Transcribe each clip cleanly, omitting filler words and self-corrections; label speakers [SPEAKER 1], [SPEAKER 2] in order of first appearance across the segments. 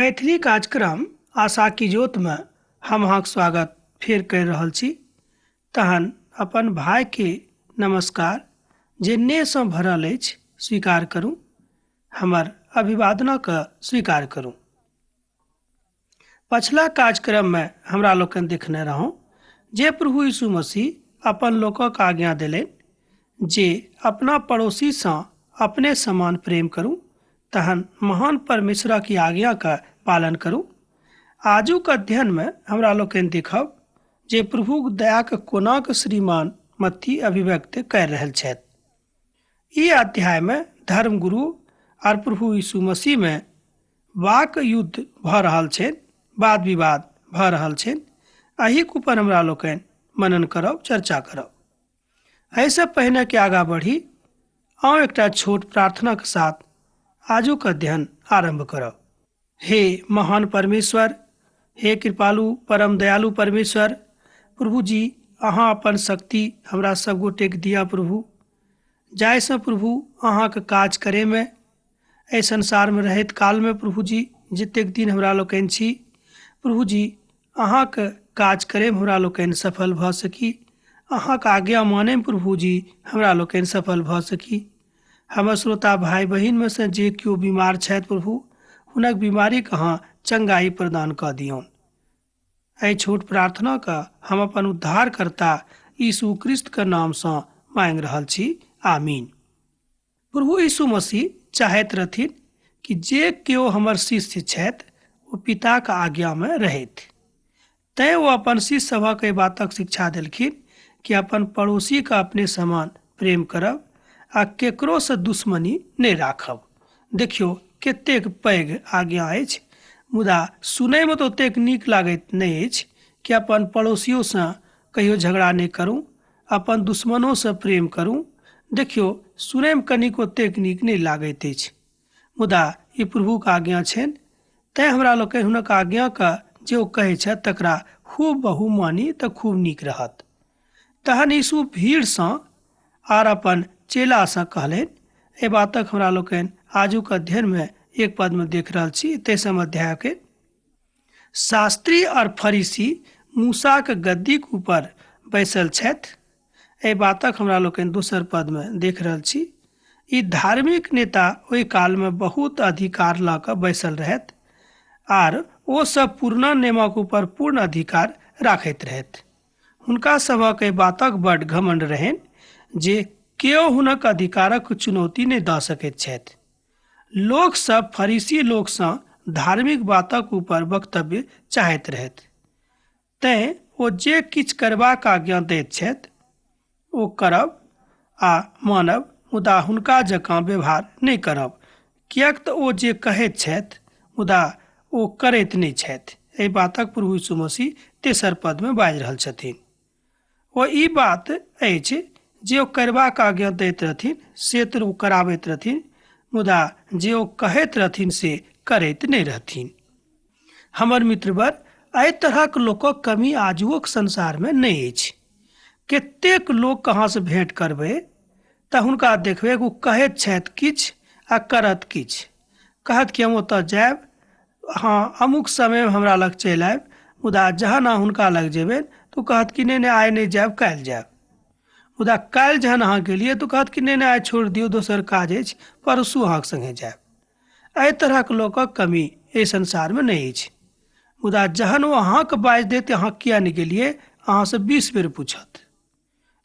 [SPEAKER 1] मैथिली कार्यक्रम आशा की ज्योतमे हम अहाँके स्वागत फेर करि रहल छी। तहन अपन भाइके नमस्कार जे नेहसँ भरल अछि स्वीकार करू, हमर अभिवादनके स्वीकार करू। पछिला कार्यक्रममे हमरा लोकनि देखने रहौं जे प्रभु यीशु मसीह अपन लोकक आज्ञा देलनि जे अपना पड़ोसीसँ अपने समान प्रेम करू, तहन महान परमेश्वरक ई आज्ञाके पालन करू। आजुक अध्ययनमे हमरा लोकनि देखब जे प्रभुक दयाके कोनाक श्रीमान मत्ती अभिव्यक्त कर रहल छथि। ई अध्यायमे धर्मगुरु आर प्रभु यीशु मसीहमे वाक युद्ध भऽ रहल छनि, वाद विवाद भऽ रहल छनि। एहिक ऊपर हमरा लोकनि मनन करब, चर्चा करब। एहिसँ पहिने कि आगाँ बढ़ी, आउ एकटा छोट प्रार्थनाके साथ आजुक अध्ययन आरम्भ करब। हे महान परमेश्वर, हे कृपालु परम दयालु परमेश्वर प्रभु जी, अहाँ अपन शक्ति हमरा सब गोटेके दिअ प्रभु, जाहिसँ प्रभु अहाँके काज करैमे एहि संसारमे रहैत कालमे प्रभु जी जतेक दिन हमरा लोकनि छी प्रभु जी अहाँके काज करैमे हमरा लोकनि सफल भऽ सकी, अहाँके आज्ञा मानैमे प्रभु जी हमरा लोकनि सफल भऽ सकी। हमर श्रोता भाइ बहिनमे सँ जे केओ बीमार छथि प्रभु, हुनक बीमारीके अहाँ चंगाई प्रदान कऽ दियौन। एहि छोट प्रार्थनाके हम अपन उद्धारकर्ता यीशु क्रिस्तके नामसँ मांगि रहल छी, आमीन। प्रभु यीशु मसीह चाहैत रहथिन कि जे केओ हमर शिष्य छथि ओ पिताक आज्ञामे रहथि। तैँ ओ अपन शिष्य सभक एहि बातक शिक्षा देलखिन कि अपन पड़ोसीके अपने समान प्रेम करब आ केकरोसँ दुश्मनी नहि राखब। देखियौ कतेक पैघ आज्ञा अछि, मुदा सुनैमे तऽ ओतेक नीक लागैत नहि अछि कि अपन पड़ोसियोसँ कहियो झगड़ा नहि करू, अपन दुश्मनोसँ प्रेम करू। देखियौ सुनैमे कनिक ओतेक नीक नहि लागैत अछि, मुदा ई प्रभुक आज्ञा छनि। तैँ हमरा लोकनि हुनक आज्ञाके जे ओ कहै छथि तकरा खूब बहु मानी तऽ खूब नीक रहत। तहन यीशु भीड़सँ आर अपन चेलासँ कहलनि। एहि बातक हमरा लोकनि आजुक अध्ययनमे एक पदमे देख रहल छी, तेसम अध्यायके। शास्त्री और फरीसी मूसाक गद्दीक ऊपर बैसल छथि। एहि बातक हमरा लोकनि दोसर पदमे देख रहल छी। ई धार्मिक नेता ओहि कालमे बहुत अधिकार लऽ कऽ बैसल रहथि आर ओ सब पुरना नियमक ऊपर पूर्ण अधिकार राखैत रहथि। हुनका सभक एहि बातक बड्ड घमंड रहनि जे केओ हुनक अधिकारक चुनौती नहि दऽ सकैत छथि। लोक सब फरीसी लोकसँ धार्मिक बातक ऊपर वक्तव्य चाहैत रहथि। तैँ ओ जे किछु करबाक आज्ञा दैत छथि ओ करब आ मानब, मुदा हुनका जकाँ व्यवहार नहि करब, किएक तऽ ओ जे कहैत छथि मुदा ओ करैत नहि छथि। एहि बातक प्रभु यीशु मसीह तेसर पदमे बाजि रहल छथिन। ओ ई बात अछि जे ओ करबाक आज्ञा दैत रहथिन से तऽ ओ कराबैत रहथिन, मुदा जे ओ कहैत रहथिन से करैत नहि रहथिन। हमर मित्रवर, एहि तरहक लोकक कमी आजुओक संसारमे नहि अछि। कतेक लोक अहाँसँ भेँट करबै तऽ हुनका देखबै ओ कहैत छथि किछु आ करत किछु। कहत कि हम ओतऽ जायब, अहाँ अमुक समयमे हमरा लग चलि आयब, मुदा जहन अहाँ हुनका लग जेबै तऽ ओ कहत कि नहि नहि आइ नहि जायब, काल्हि जायब। मुदा काल्हि जहन अहाँ गेलियै तऽ ओ कहत कि नहि नहि आइ छोड़ि दियौ, दोसर काज अछि, परसू अहाँके सङ्गे जायब। एहि तरहक लोकक कमी एहि संसारमे नहि अछि। मुदा जहन ओ अहाँके बाजि देत अहाँ किया नहि गेलियै, अहाँसँ 20 बेर पूछत।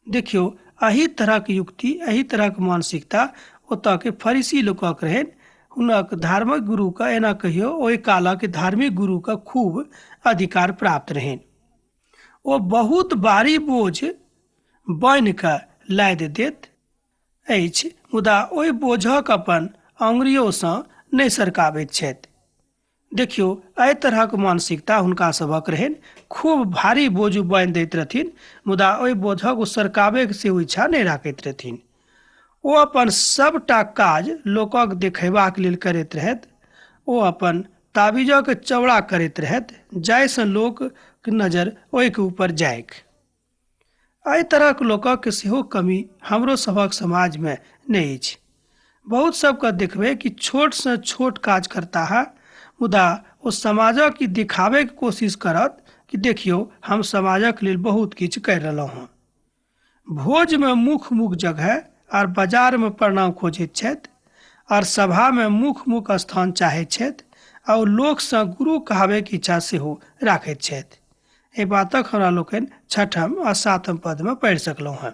[SPEAKER 1] देखियौ एहि तरहक युक्ति, एहि तरहक मानसिकता ओतऽके फरीसी लोकक रहनि। हुनक धार्मिक गुरुके एना कहियौ ओहि कालक धार्मिक गुरुके खूब अधिकार प्राप्त रहनि। ओ बहुत भारी बोझ बान्हि कऽ लादि देत अछि, मुदा ओहि बोझक अपन आङ्गुरियोसँ नहि सरकाबैत छथि। देखियौ एहि तरहक मानसिकता हुनका सभक रहनि। खूब भारी बोझ बान्हि दैत रहथिन, मुदा ओहि बोझक ओ सरकाबैके सेहो इच्छा नहि राखैत रहथिन। ओ अपन सबटा काज लोकक देखेबाक लेल करैत रहथि। ओ अपन ताबीजक चौड़ा करैत रहथि, जाहिसँ लोकक नजर ओहिके ऊपर जाइक। एहि तरहक लोकक सेहो कमी हमरो सभक समाजमे नहि अछि। बहुत सबके देखबै कि छोटसँ छोट काज करता है, मुदा ओ समाजक ई दिखाबैके कोशिश करत कि देखियौ हम समाजक लेल बहुत किछु करि रहलहुँ हँ। भोजमे मुख मुख जगह आर बाजारमे प्रणाम खोजैत छथि आर सभामे मुख मुख स्थान चाहैत छथि आ ओ लोकसँ गुरु कहाबैके इच्छा सेहो राखैत छथि। एहि बातक हमरा लोकनि छठम आ सातम पदमे पढ़ि सकलहुँ हँ।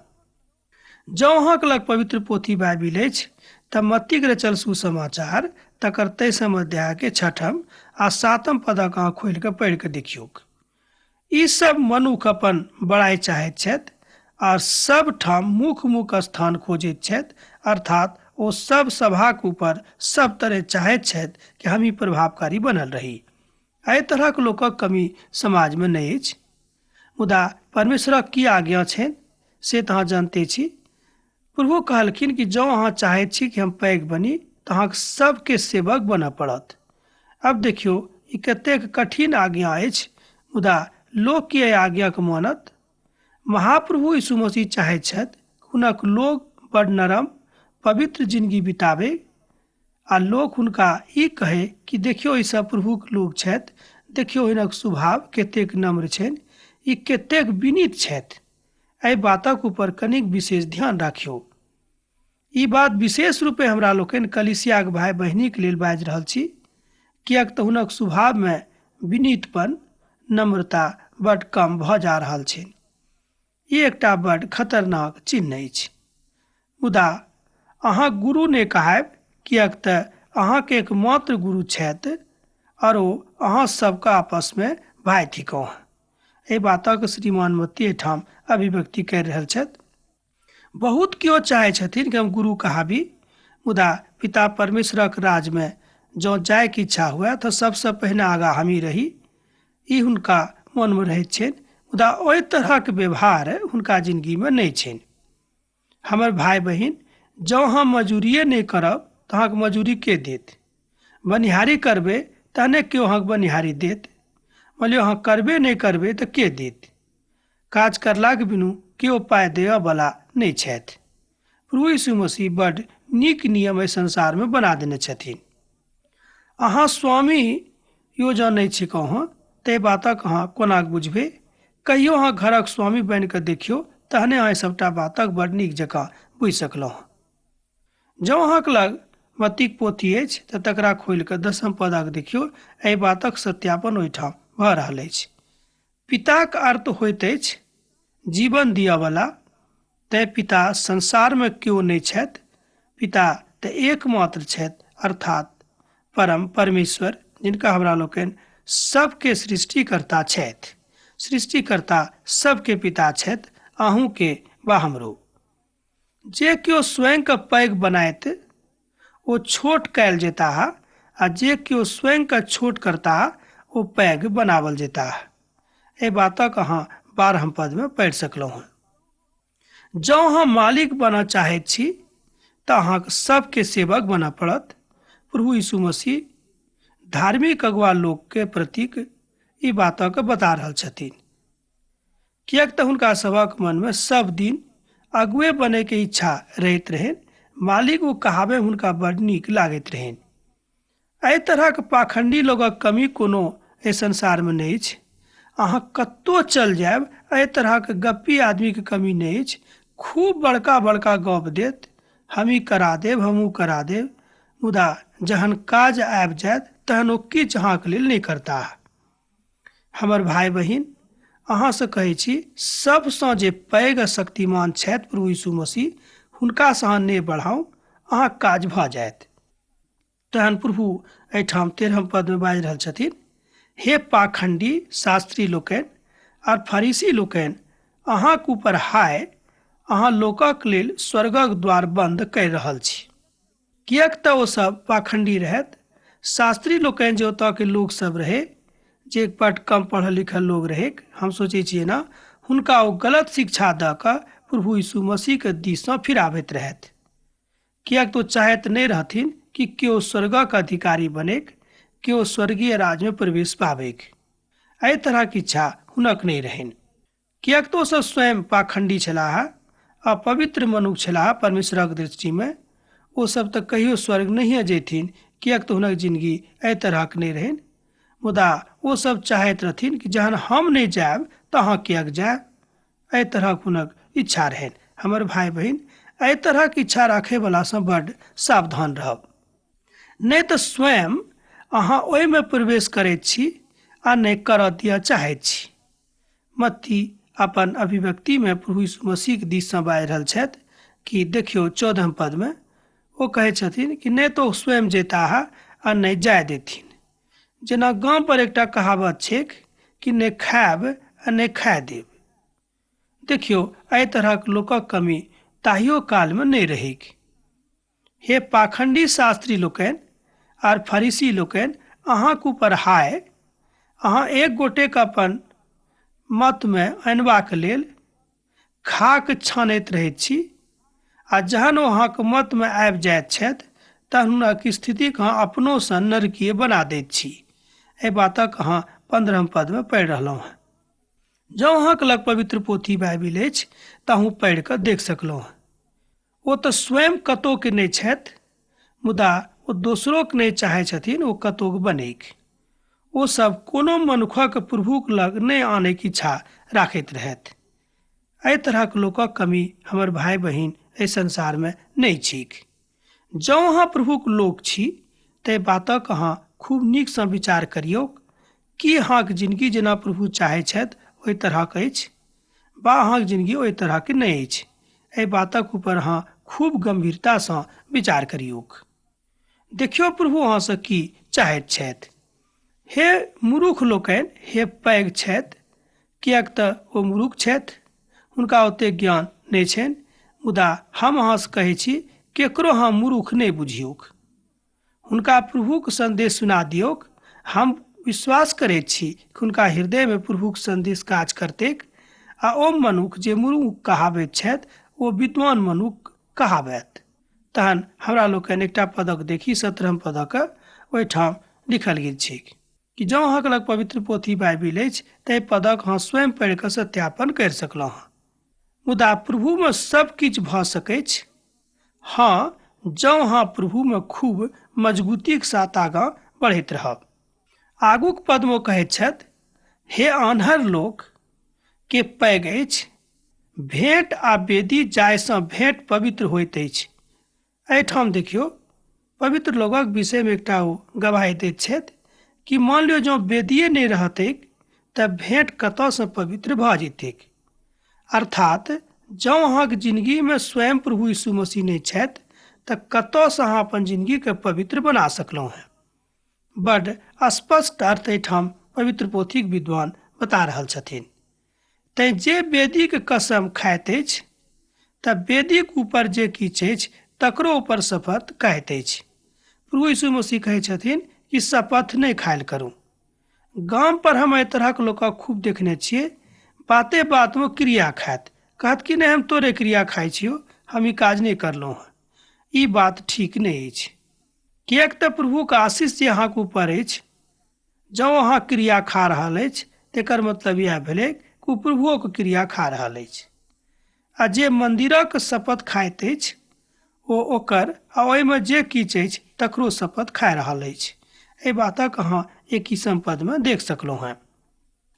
[SPEAKER 1] जँ अहाँके लग पवित्र पोथी बाइबिल अछि तऽ मत्तीक रचल सुसमाचार तकर 23 अध्यायके छठम आ सातम पदक अहाँ खोलि कऽ पढ़ि कऽ देखियौक। ई सब मनुख अपन बड़ाइ चाहैत छथि आर सब ठाम मुख मुख स्थान खोजैत छथि, अर्थात ओ सब सभाक ऊपर सब तरह चाहैत छथि कि हम ही प्रभावकारी बनल रही। एहि तरहक लोकक कमी समाजमे नहि अछि। मुदा परमेश्वरक की आज्ञा छनि से तऽ अहाँ जानते छी। प्रभु कहलखिन कि जँ अहाँ चाहैत छी कि हम पैघ बनी तऽ अहाँके सबके सेवक बनऽ पड़त। अब देखियौ ई कतेक कठिन आज्ञा अछि, मुदा लोक की एहि आज्ञाके मानत? महाप्रभु यीशु मसीह चाहैत छथि हुनक लोक बड़ नरम पवित्र जिंदगी बिताबे आ लोक हुनका ई कहै कि देखियौ ई सब प्रभुक लोक छथि, देखियौ हिनक स्वभाव कतेक नम्र छनि, ई कतेक विनीत छथि। एहि बातक ऊपर कनिक विशेष ध्यान राखियौ। ई बात विशेष रूपे हमरा लोकनि कलिसियाक भाय बहिनीक लेल बाजि रहल छी, किएक तऽ हुनक स्वभावमे विनीतपन नम्रता बड कम भऽ जा रहल छनि। ई एकटा बड खतरनाक चिन्ह अछि। मुदा अहाँ गुरु नहि कहायब, किएक तऽ अहाँके एकमात्र गुरु छथि आओर ओ अहाँ सबके आपसमे भाय थिकहुँ। एहि बातक श्रीमान मत्ती एहिठाम अभिव्यक्ति करि रहल छथि। बहुत केओ चाहै छथिन कि हम गुरु कहाबी, मुदा पिता परमेश्वरक राजमे जँ जायके इच्छा हुए तऽ सबसँ पहिने आगाँ हमही रही, ई हुनका मनमे रहैत छनि। मुदा ओहि तरहक व्यवहार हुनका जिनगीमे नहि छनि। हमर भाय बहिन, जँ हम मजूरिए नहि करब तऽ अहाँके मजूरी के देत? बनिहारी करबै तहने केओ अहाँके बनिहारी देत। मान लियौ अहाँ करबे नहि करबै तऽ के देत? काज करलाक बिनु केओ पाइ देबऽवला नहि छथि। प्रभु यीशु मसीह बड नीक नियम एहि संसारमे बना देने छथिन। अहाँ स्वामी यो जँ नहि छिकहुँ ताहि बातक अहाँ कोना बुझबै? कहियो अहाँ घरक स्वामी बनि कऽ देखियौ तहने अहाँ सभटा बातक बड नीक जकाँ बुझि सकलहुँ। जँ अहाँक लग मत्तीक पोथी अछि तऽ तकरा खोलि कऽ दसम पदक देखियौ, एहि बातक सत्यापन ओहिठाम भऽ रहल अछि। पिताक अर्थ होइत अछि जीवन दिअवला, तेँ पिता संसारमे केओ नहि छथि, पिता तऽ एकमात्र छथि, अर्थात परम परमेश्वर, जिनका हमरा लोकनि सबके सृष्टिकर्ता छथि। सृष्टिकर्ता सबके पिता छथि, अहूँके वा हमरो। जे केओ स्वयंके पैघ बनायत ओ छोट कयल जेताह आ जे केओ स्वयंके छोट करताह ओ पैघ बनावल जेताह। एहि बातक अहाँ 12 पदमे पढ़ि सकलहुँ हँ। जँ अहाँ मालिक बनऽ चाहैत छी तऽ अहाँके सबके सेवक बनऽ पड़त। प्रभु यीशु मसीह धार्मिक अगुआ लोकके प्रतीक ई बातक बता रहल छथिन, किएक तऽ हुनका सभक मनमे सब दिन अगुए बनैके इच्छा रहैत रहनि। मालिक ओ कहाबै हुनका बड नीक लागैत रहनि। एहि तरहक पाखंडी लोकक कमी कोनो एहि संसारमे नहि अछि। अहाँ कतहु चल जायब एहि तरहक गप्पी आदमीके कमी नहि अछि। खूब बड़का बड़का गप देत, हम ई करा देब, हम ओ करा देब, मुदा जहन काज आबि जायत तहन ओ किछु अहाँके लेल नहि करताह। हमर भाय बहिन, अहाँसँ कहै छी, सबसँ जे पैघ शक्तिमान छथि प्रभु यीशु मसीह, हुनकासँ अहाँ नहि बढ़ाउ, अहाँके काज भऽ जायत। तहन प्रभु एहिठाम 13 पदमे बाजि रहल छथिन, हे पाखंडी शास्त्री लोकनि आर फरीसी लोकनि, अहाँक ऊपर हाय, अहाँ लोकक लेल स्वर्गक द्वार बंद करि रहल छी। किएक तऽ ओ सब पाखंडी रहथि। शास्त्री लोकनि जे ओतऽके लोक सब रहै, जे बड कम पढ़ल लिखल लोक रहै, हम सोचै छियै ने, हुनका ओ गलत शिक्षा दऽ कऽ प्रभु यीशु मसीहके दिससँ फिराबैत रहथि। किएक तऽ ओ चाहैत नहि रहथिन कि केओ स्वर्गक अधिकारी बनैक, केओ स्वर्गीय राज्यमे प्रवेश पाबैक। एहि तरहक इच्छा हुनक नहि रहनि। किएक तऽ ओसभ स्वयं पाखण्डी छलाह, अपवित्र मनुख छलाह परमेश्वरक दृष्टिमे। ओसभ तऽ कहियो स्वर्ग नहिए जैथिन, किएक तऽ हुनक जिनगी एहि तरहक नहि रहनि। मुदा ओ सब चाहैत रहथिन कि जहन हम नहि जायब तऽ अहाँ किएक जायब, एहि तरहक हुनक इच्छा रहनि। हमर भाय बहिन, एहि तरहक इच्छा राखयवलासँ बड्ड सावधान रहब, नहि तऽ स्वयं अहाँ ओहिमे प्रवेश करैत छी आ नहि करऽ दिअ चाहैत छी। मत्ती अपन अभिव्यक्तिमे प्रभु यीशु मसीहके दिससँ बाजि रहल छथि कि देखियौ 14 पदमे ओ कहै छथिन कि नहि तऽ ओ स्वयं जैताह आ नहि जाय देथिन। जेना गाम पर एकटा कहावत छैक कि नहि खायब आ नहि खाय देब। देखियौ एहि तरहक लोकक कमी ताहियो कालमे नहि रहैक। हे पाखंडी शास्त्री लोकनि आर फरीसी लोकनि, अहाँक ऊपर हाय, अहाँ एक गोटेक अपन मतमे अनबाक लेल खाक छानैत रहैत छी आ जहन ओ अहाँक मतमे आबि जाइत छथि तहन हुनक स्थितिक अहाँ अपनोसँ नरकीय बना दैत छी। एहि बातक अहाँ 15 पदमे पढ़ि रहलहुँ हेँ। जँ अहाँक लग पवित्र पोथी बाइबिल अछि तऽ अहूँ पढ़ि कऽ देख सकलहुँ हेँ। ओ तऽ स्वयं कतौके नहि छथि, मुदा ओ दोसरोके नहि चाहै छथिन ओ कतौक बनैक। ओ सब कोनो मनुखक प्रभुक लग नहि आनैके इच्छा राखैत रहथि। एहि तरहक लोकक कमी हमर भाय बहिन एहि संसारमे नहि छैक। जँ अहाँ प्रभुक लोक छी ताहि बातक अहाँ खूब नीकसँ विचार करियौक कि अहाँक जिनगी जेना प्रभु चाहै छथि ओहि तरहक अछि वा अहाँक जिनगी ओहि तरहक नहि अछि। एहि बातक ऊपर अहाँ खूब गंभीरतासँ विचार करियौक। देखियौ प्रभु अहाँसँ की चाहैत छथि। हे मूर्ख लोकनि, हे पैघ छथि, किएक तऽ ओ मूर्ख छथि, हुनका ओतेक ज्ञान नहि छनि, मुदा हम अहाँसँ कहै छी केकरो अहाँ मूर्ख नहि बुझियौक। हुनका प्रभुक संदेश सुना दियौक। हम विश्वास करैत छी कि हुनका हृदयमे प्रभुक संदेश काज करतैक आ ओ मनुख जे मूर्ख कहाबैत छथि ओ विद्वान मनुख कहाबैत। तहन हमरा लोकनि एकटा पदक देखी, 17 पदक ओहिठाम लिखल गेल छैक कि जँ अहाँके लग पवित्र पोथी बाइबिल अछि तऽ एहि पदक अहाँ स्वयं पढ़ि कऽ सत्यापन करि सकलहुँ हँ। मुदा प्रभुमे सब किछु भऽ सकैछ। हँ, जँ अहाँ प्रभुमे खूब मजबूतीक साथ आगाँ बढ़ैत रहब। आगूक पदमे ओ कहैत छथि, हे आन्हर लोक के पैघ अछि, भेंट आ वेदी जाहिसँ भेंट पवित्र होइत अछि। एहिठाम देखियौ पवित्र लोकक विषयमे एकटा ओ गवाही दैत छथि कि मान लियौ जँ वेदिये नहि रहतैक तऽ भेंट कतऽसँ पवित्र भऽ जेतैक। अर्थात जँ अहाँके जिनगीमे स्वयं प्रभु यीशु मसीह नहि छथि तऽ कतऽसँ अहाँ अपन जिनगीके पवित्र बना सकलहुँ हेँ। बड स्पष्ट अर्थ एहिठाम पवित्र पोथीक विद्वान बता रहल छथिन। तैं जे वेदीक कसम खाइत अछि तऽ वेदीक ऊपर जे किछु अछि तकरो ऊपर शपथ खाइत अछि। प्रभु यीशु मसीह कहै छथिन कि शपथ नहि खायल करू। गाम पर हम एहि तरहक लोकक खूब देखने छियै, बाते बातमे क्रिया खायत, कहत कि नहि हम तोरे क्रिया खाइ छियौ, हम ई काज नहि करलहुँ हँ। ई बात ठीक नहि अछि, किएक तऽ प्रभुक आशीष जे अहाँके ऊपर अछि, जँ अहाँ क्रिया खा रहल अछि तेकर मतलब इएह भेलै कि ओ प्रभुओके क्रिया खा रहल अछि। आ जे मन्दिरक शपथ खाइत अछि ओ ओकर आ ओहिमे जे किछु अछि तकरो शपथ खा रहल अछि। एहि बातक अहाँ 21 पदमे देख सकलहुँ हेँ।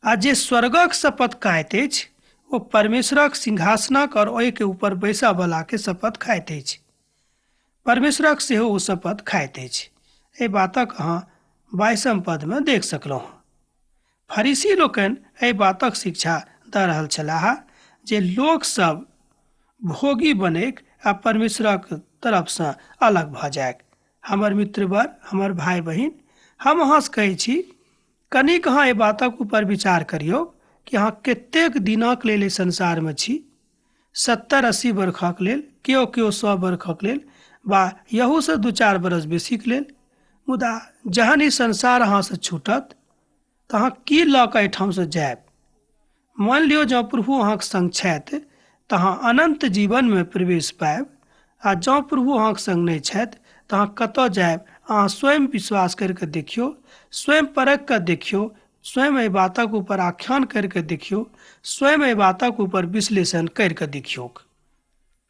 [SPEAKER 1] आ जे स्वर्गक शपथ खाइत अछि ओ परमेश्वरक सिंहासनक और ओहिके ऊपर बैसऽवलाके शपथ खाइत अछि। परमेश्वरक सेहो ओ शपथ खाइत अछि। एहि बातक अहाँ 22 पदमे देख सकलहुँ। फरीसी लोकनि एहि बातक शिक्षा दऽ रहल छलाह जे लोक सब भोगी बनैक आ परमेश्वरक तरफसँ अलग भऽ जाइक। हमर मित्रवर, हमर भाय बहिन, हम अहाँसँ कहै छी कनिक अहाँ एहि बातक ऊपर विचार करियौ कि अहाँ कतेक दिनक लेल एहि संसारमे छी। 70-80 बरखक लेल, केओ केओ 100 बरखक लेल वा यहूसँ 2-4 बरस बेसीके लेल। मुदा जहन ई संसार अहाँसँ छूटत तऽ अहाँ की लऽ कऽ एहिठामसँ जायब? मान लियौ जँ प्रभु अहाँके संग छथि तऽ अहाँ अनन्त जीवनमे प्रवेश पायब, आ जँ प्रभु अहाँके संग नहि छथि तऽ अहाँ कतऽ जायब? अहाँ स्वयं विश्वास करि कऽ देखियौ, स्वयं परख कऽ देखियौ, स्वयं एहि बातक ऊपर आख्यान करि कऽ देखियौ, स्वयं एहि बातक ऊपर विश्लेषण करि कऽ देखियौ।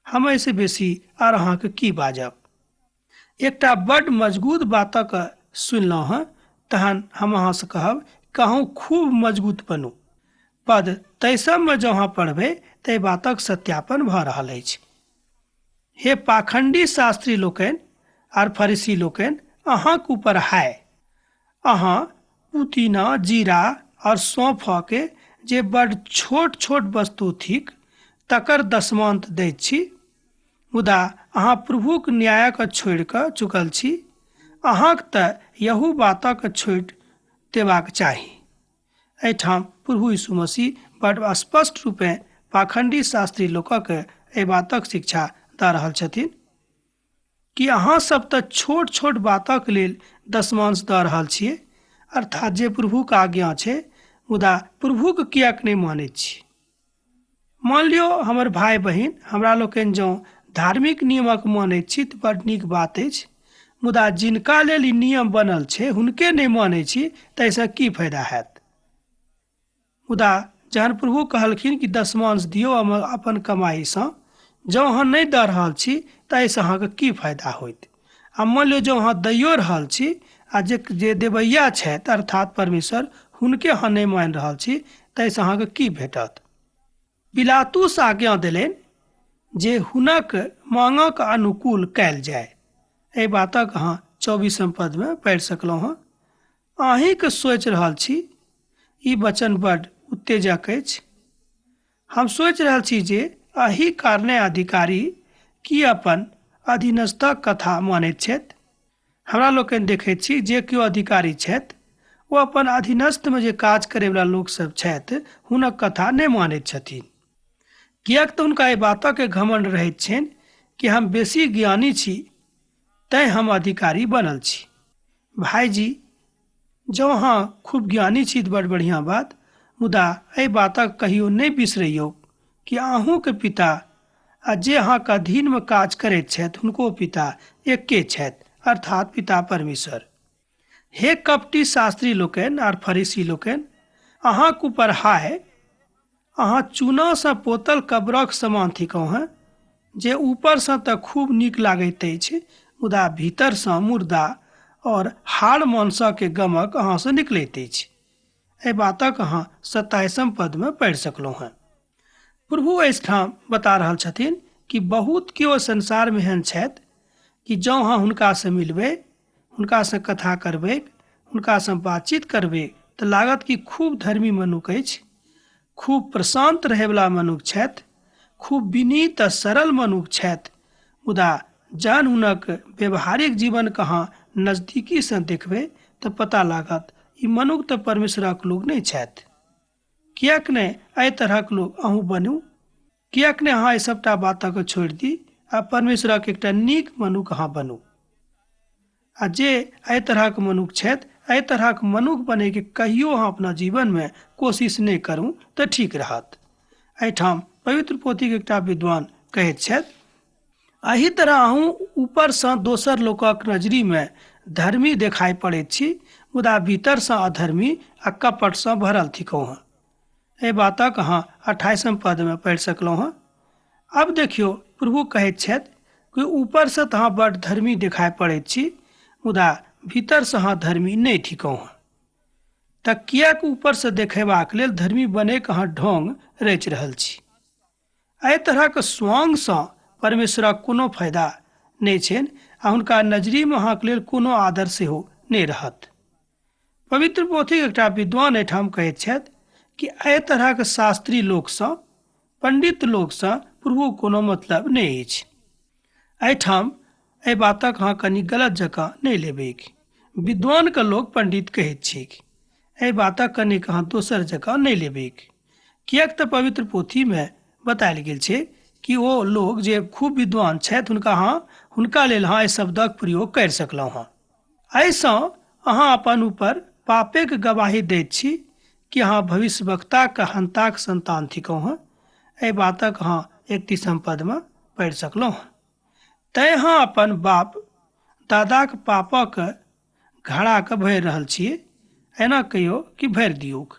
[SPEAKER 1] हम एहिसँ बेसी आर अहाँके की बाजब? एकटा बड्ड मजगूत बातक सुनलहुँ हँ, तहन हम अहाँसँ कहब कहूँ खूब मजगूत बनू। पद 23मे जँ अहाँ पढ़बै तऽ एहि बातक सत्यापन भऽ रहल अछि। हे पाखण्डी शास्त्री लोकनि आर फरीसी लोकनि, अहाँक ऊपर हाय! अहाँ पुदीना, जीरा और सौंफके जे बड्ड छोट छोट वस्तु थिक तकर दशमांत दैत छी, मुदा अहाँ प्रभुक न्यायक छोड़ि कऽ चुकल छी। अहाँक तऽ यहू बातक छोड़ि देबाक चाही। एहिठाम प्रभु यीशु मसीह बड्ड स्पष्ट रूपेँ पाखण्डी शास्त्री लोकक एहि बातक शिक्षा दऽ रहल छथिन कि अहाँ सब तऽ छोट छोट बातक लेल दशमांश दऽ रहल छियै, अर्थात जे प्रभुक आज्ञा छै, मुदा प्रभुक किएक नहि मानैत छी? मान लियौ हमर भाय बहिन, हमरा लोकनि जँ धार्मिक नियमक मानैत छी तऽ बड्ड नीक बात अछि, मुदा जिनका लेल ई नियम बनल छै हुनके नहि मानै छी ताहिसँ की फायदा हैत? मुदा जहन प्रभु कहलखिन कि दशमांश दियौ अपन कमाइसँ, जँ अहाँ नहि दऽ रहल छी तऽ एहिसँ अहाँके की फायदा होइत? आ मान लियौ जँ अहाँ दैयो रहल छी आ जे जे देवैया छथि अर्थात परमेश्वर हुनके अहाँ नहि मानि रहल छी ताहिसँ अहाँके की भेटत? पिलातुस आज्ञा देलनि जे हुनक माँगक अनुकूल कयल जाय। एहि बातक अहाँ 24 पदमे पढ़ि सकलहुँ हँ। अहीँके सोचि रहल छी, ई वचन बड्ड उत्तेजक अछि। हम सोचि रहल छी जे एहि कारणे अधिकारी की अपन अधीनस्थक कथा मानैत छथि। हमरा लोकनि देखैत छी जे केओ अधिकारी छथि ओ अपन अधीनस्थमे जे काज करैवला लोकसभ छथि हुनक कथा नहि मानैत छथिन, किएक तऽ हुनका एहि बातक घमण्ड रहैत छनि कि हम बेसी ज्ञानी छी तैँ हम अधिकारी बनल छी। भाइजी, जँ अहाँ खूब ज्ञानी छी तऽ बड़ बढ़िआँ बात, मुदा एहि बातक कहियो नहि बिसरैयौ कि अहूँके पिता आ जे अहाँके अधीनमे काज करैत छथि हुनको पिता एक्के छथि, अर्थात पिता परमेश्वर। हे कपटी शास्त्री लोकनि आर फरीसी लोकनि, अहाँक ऊपर हाय! अहाँ चूनासँ पोतल कब्रक समान थिकहुँ हेँ, जे ऊपरसँ तऽ खूब नीक लागैत अछि, मुदा भीतरसँ मुर्दा और हाड़ मांसके गमक अहाँसँ निकलैत अछि। एहि बातक अहाँ 27 पदमे पढ़ि सकलहुँ हेँ। प्रभु एहिठाम बता रहल छथिन कि बहुत केओ संसारमे एहन छथि कि जँ अहाँ हुनकासँ मिलबै, हुनकासँ कथा करबै, हुनकासँ बातचीत करबै तऽ लागत कि खूब धर्मी मनुख अछि, खूब प्रशान्त रहैवला मनुख छथि, खूब विनीत आ सरल मनुख छथि, मुदा जहन हुनक व्यवहारिक जीवनके अहाँ नजदीकीसँ देखबै तऽ पता लागत ई मनुख तऽ परमेश्वरक लोक नहि छथि। किएक नहि एहि तरहक लोक अहूँ बनू? किएक नहि अहाँ एहि सभटा बातके छोड़ि दी आ परमेश्वरक एकटा नीक मनुख अहाँ बनू? आ जे एहि तरहक मनुख छथि, एहि तरहक मनुख बनैके कहियो अहाँ अपना जीवनमे कोशिश नहि करू तऽ ठीक रहत। एहिठाम पवित्र पोथीके एकटा विद्वान कहैत छथि, एहि तरह अहूँ ऊपरसँ दोसर लोकक नजरिमे धर्मी देखाइ पड़ैत छी, मुदा भीतरसँ अधर्मी आ कपटसँ भरल थिकहुँ हँ। एहि बातक अहाँ 28 पदमे पढ़ि सकलहुँ हँ। आब देखियौ, प्रभु कहैत छथि कि ऊपरसँ तऽ अहाँ बड्ड धर्मी देखाइ पड़ैत छी, मुदा भीतरसँ अहाँ धर्मी नहि थिकहुँ हँ। तऽ किएक ऊपरसँ देखेबाक लेल धर्मी बनैके अहाँ ढोंग रचि रहल छी? एहि तरहक स्वांगसँ परमेश्वरक कोनो फायदा नहि छनि आ हुनका नजरिमे अहाँके लेल कोनो आदर सेहो नहि रहत। पवित्र पोथीक एकटा विद्वान एहिठाम कहैत छथि कि एहि तरहक शास्त्री लोकसँ, पंडित लोकसँ प्रभु कोनो मतलब नहि अछि। एहिठाम एहि बातक अहाँ कनि गलत जकाँ नहि लेबैक। विद्वानके लोक पंडित कहैत छैक। एहि बातक कनिक अहाँ दोसर जकाँ नहि लेबैक, किएक तऽ पवित्र पोथीमे बतायल गेल छै कि ओ लोग जे खूब विद्वान छथि हुनका लेल अहाँ एहि शब्दक प्रयोग करि सकलहुँ हँ। एहिसँ अहाँ अपन ऊपर पापेक गवाही दैत छी कि अहाँ भविष्यवक्ताक हन्ताक संतान थिकहुँ हँ। एहि बातक अहाँ 31 पदमे पढ़ि सकलहुँ हँ। तैँ अहाँ अपन बाप दादाक पापक घड़ाके भरि रहल छियै, एना कहियौ कि भरि दियौक।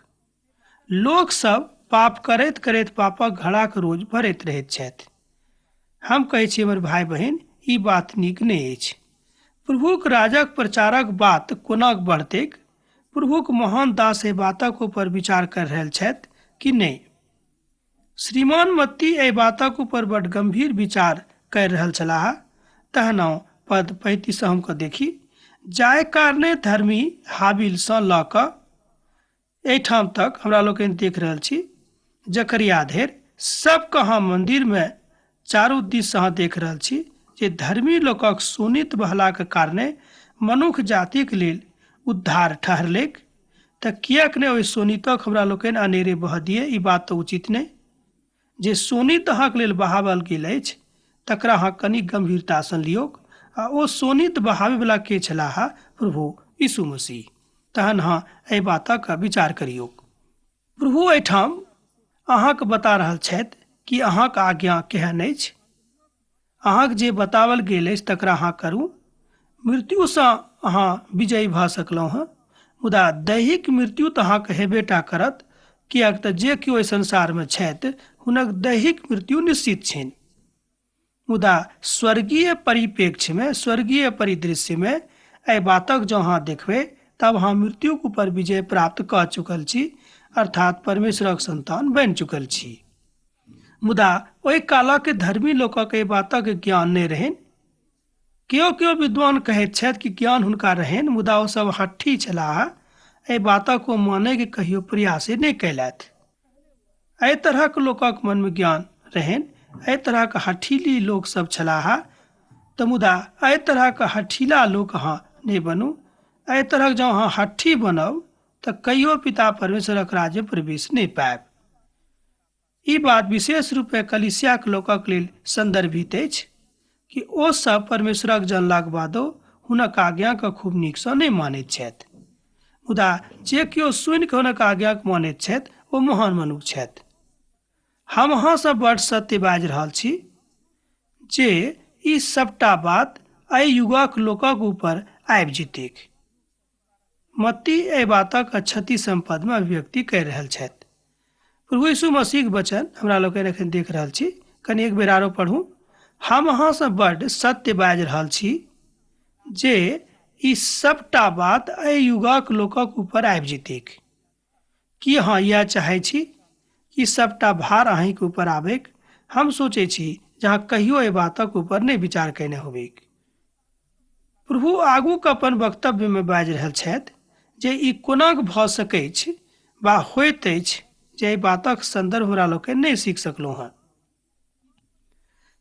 [SPEAKER 1] लोक सब पाप करैत करैत पापक घड़ाके रोज भरैत रहैत छथि। हम कहै छी हमर भाय बहिन, ई बात नीक नहि अछि। प्रभुक राजक प्रचारक बात कोना बढ़तैक? प्रभुक महान दास एहि बातक ऊपर विचार कर रहल छथि कि नहि? श्रीमान मत्ती एहि बातक ऊपर बड गंभीर विचार कर रहल छलाह। तहन पद 35 हमके देखी, जाहि कारणे धर्मी हाबिलसँ लऽ कऽ एहिठाम तक हमरा लोकनि देख रहल छी जकरिया धरि सबके अहाँ मन्दिरमे चारू दिससँ अहाँ देख रहल छी जे धर्मी लोकक शोणित बहलाक कारणे मनुख जातिक लेल उद्धार ठहरलैक। तऽ किएक नहि ओहि शोणितक हमरा लोकनि अनेरे बहऽ दियै? ई बात तऽ उचित नहि। जे शोणित अहाँके लेल बहावल गेल अछि तकरा अहाँ कनि गंभीरतासँ लियौक। आ ओ शोणित बहाबैवला के छलाह? प्रभु यीशु मसीह। तहन अहाँ एहि बातक विचार करियौक। प्रभु एहिठाम अहाँके बता रहल छथि कि अहाँके आज्ञा केहन अछि। अहाँके जे बतावल गेल अछि तकरा अहाँ करू। मृत्युसँ अहाँ विजयी भऽ सकलहुँ हँ, मुदा दैहिक मृत्यु तऽ अहाँके हेबे टा करत, किएक तऽ जे केओ एहि संसारमे छथि हुनक दैहिक मृत्यु निश्चित छनि। मुदा स्वर्गीय परिप्रेक्ष्यमे, स्वर्गीय परिदृश्यमे एहि बातक जँ अहाँ देखबै तब अहाँ मृत्युक ऊपर विजय प्राप्त कऽ चुकल छी, अर्थात परमेश्वरक संतान बनि चुकल छी। मुदा ओहि कालक धर्मी लोकक एहि बातक ज्ञान नहि रहनि। केओ केओ विद्वान कहैत छथि कि ज्ञान हुनका रहनि, मुदा ओ सब हट्ठी छलाह, एहि बातक ओ मानैके कहियो प्रयासे नहि कयलथि। एहि तरहक लोकक मनमे ज्ञान रहनि, एहि तरहक हठीली लोक सब छलाह। तऽ मुदा एहि तरहक हठीला लोक अहाँ नहि बनू। एहि तरहक जँ अहाँ हट्ठी बनब तऽ कहियो पिता परमेश्वरक राज्य प्रवेश नहि पायब। ई बात विशेष रूपे कलीसियाक लोकक लेल संदर्भित अछि कि ओ सब परमेश्वरक जानलाक बादो हुनक आज्ञाके खूब नीकसँ नहि मानैत छथि। मुदा जे केओ सुनि कऽ हुनक आज्ञाके मानैत छथि ओ महान मनुख छथि। हम अहाँसँ बड्ड सत्य बाजि रहल छी जे ई सबटा बात एहि युगक लोकक ऊपर आबि जेतैक। मत्ती एहि बातक क्षति सम्पदमे अभिव्यक्ति करि रहल छथि। प्रभु यीशु मसीहक वचन हमरा लोकनि एखन देख रहल छी। कनि एक बेर आरो पढ़ू। हम अहाँसँ बड्ड सत्य बाजि रहल छी जे ई सबटा बात एहि युगक लोकक ऊपर आबि जेतैक। की अहाँ इएह चाहै छी कि सबटा भार अहीँके ऊपर आबैक? हम सोचै छी जे अहाँ कहियो एहि बातक ऊपर नहि विचार कयने होबैक। प्रभु आगूके अपन वक्तव्यमे बाजि रहल छथि जे ई कोनाक भऽ सकैछ वा होइत अछि जे एहि बातक सन्दर्भ हमरा लोकनि नहि सीख सकलहुँ हँ।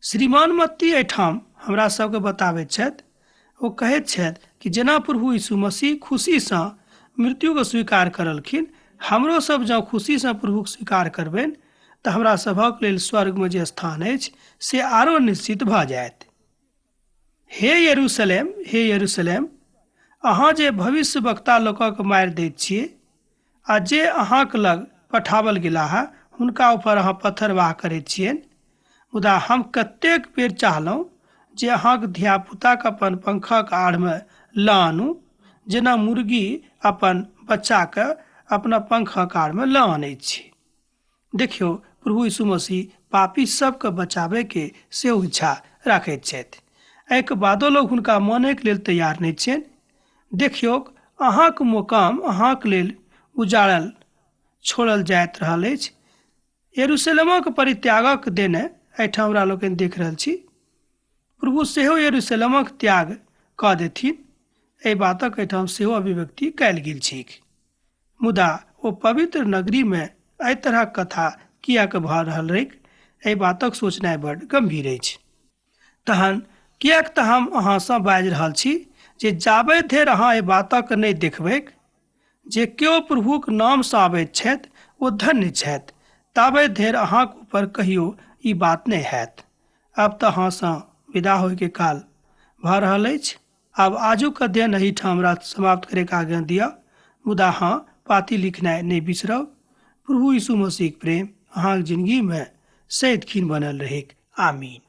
[SPEAKER 1] श्रीमान मत्ती एहिठाम हमरा सबके बताबैत छथि। ओ कहैत छथि कि जेना प्रभु यीशु मसीह खुशीसँ मृत्युके स्वीकार करलखिन, हमरो सब जँ खुशीसँ प्रभुके स्वीकार करबनि तऽ हमरा सभक लेल स्वर्गमे जे स्थान अछि से आरो निश्चित भऽ जायत। हे यरूशलेम, हे यरूशलेम, अहाँ जे भविष्य वक्ता लोकक मारि दैत छियै आ जे अहाँक लग पठाओल गेलाह हुनका ऊपर अहाँ पत्थरवाह करैत छियनि, मुदा हम कतेक बेर चाहलहुँ जे अहाँक धियापुताके अपन पंखक आड़मे लऽ आनू, जेना मुर्गी अपन बच्चाके अपना पंखक आड़मे लऽ आनैत छै। देखियौ, प्रभु यीशु मसीह पापी सबके बचाबैके सेहो इच्छा राखैत छथि। एहिके बादो लोग हुनका मानैके लेल तैयार नहि छनि। देखियौक, अहाँक मुकाम अहाँक लेल उजाड़ल छोड़ल जाइत रहल अछि। यरूशलेमक परित्यागक देने एहिठाम हमरा लोकनि देख रहल छी। प्रभु सेहो यरूशलेमक त्याग कऽ देथिन, एहि बातक एहिठाम सेहो अभिव्यक्ति कयल गेल छैक। मुदा ओ पवित्र नगरीमे एहि तरहक कथा किएक भऽ रहल रहैक, एहि बातक सोचनाइ बड्ड गम्भीर अछि। तहन किएक तऽ हम अहाँसँ बाजि रहल छी जे जाबे धरि अहाँ एहि बातक नहि देखबैक जे केओ प्रभुक नामसँ आबैत छथि ओ धन्य छथि, ताबे धरि अहाँक ऊपर कहियो ई बात नहि हैत। आब तऽ अहाँसँ विदा होइके काल भऽ रहल अछि। आब आजुक अध्ययन एहिठाम हमरा समाप्त करैके आज्ञा दिअ, मुदा हँ, पाती लिखनाइ नहि बिसरब। प्रभु यीशु मसीहक प्रेम अहाँक जिंदगीमे सदिखन बनल रहैक। आमीन।